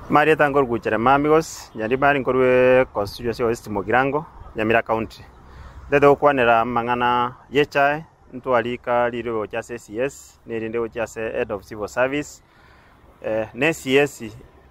Marieta nkoruguchere Mamigos, Nyaribari nkorue constituency ya East Mugirango, Nyamira County. Ntete gokwanera amang'ana y'echae, ntwarika rirobe gochia ase CS, nerinde gochia ase Head of Civil Service, ne CS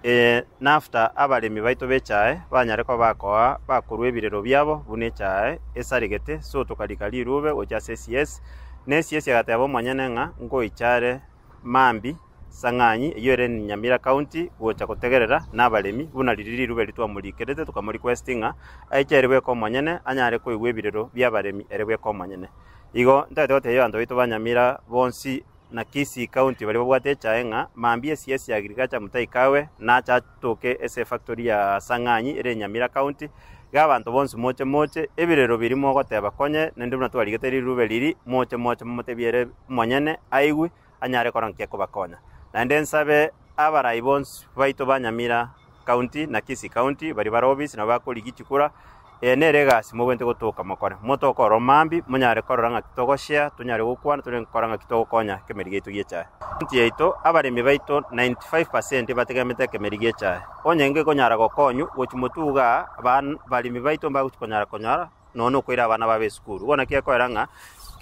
eye nafter abaremi baito b'echae banyare koba bakoa bakorwa ebirero biabo buna echae esaregete, so tokarika rirube gochia ase CS, ne CS agateba omonyene ng'a ngoicha are mambia Sang'anyi, eyio ere Nyamira County, gocha gotegerera nabaremi buna riria rirube riria twamorikerete tokamorequest ng'a aiche ere bweka omonyene anyare koigwa ebirero bi'abaremi ere bweka omonyene. Igo ntagete gotebia abanto baito ba Nyamira bonsi na Kisii County baria babwate echae ng'a mambia esiesi ya Agriculture Mutahi Kagwe nache atoke ase efactory ya Sang'anyi ere Nyamira County, iga abanto bonsi moche moche, ebirero biria mogoteba konye naende buna twarigete rirube riria moche moche momotebie ere omonyene aigwe anyare korora nki akobakonya. Naende nsabe abarai bonsi baito ba Nyamira County na Kisii County baria bare ofisi nabo bakorigia chikura, eye nere egasi mobwenerete gotoka mokore. Motoke ororo mambia monyare korora ng'aki togoshare, tonyare gokwana, tonyare korora ng'aki togokonya ekemeri giaito gi'echae. County yaito abaremi baito 95 percent bategemete ekemeri gi'echae. Onye ngekonyara gokonywa gochia motwe igaa, abaremi baito mbagochia konyara konyora nonya nokoira abana babo esukuru. Bono naki ekoera ng'a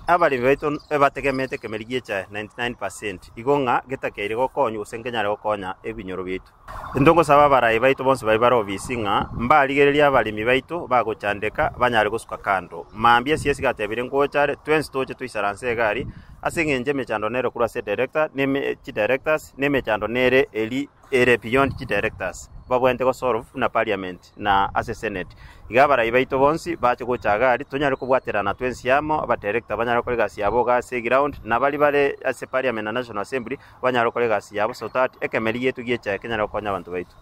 abaremi baito ebategemeete ekemeri gi'echae 99 percent, igo ng'a getakeire gokonywa gose nkenyare gokonya ebinyoro biaito. Intwe ngosaba abarai baito bonsi baria bare ofisi ng'a mbarigererie abaremi baito bagochandeka banyare gosuka kando. Mambia CS gatebire ngocha are, twensi toche toisaranse egari ase eng'encho emechando nere korwa ase director na eme chidirectors na emechando nere eri ere beyond chidirectors babwenerete gosolve buna parliament. na ase Senate. Iga abarai baito bonsi bache gocha iga aria, tonyare kobwaterana twensi amo, abadirector banyare gokora egasi yabo iga ase eground, na baria bare ase Parliament na National Assembly banyare gokora egasi yabo so that ekemeri giaito gi'echae kenyare gokonya abanto baito.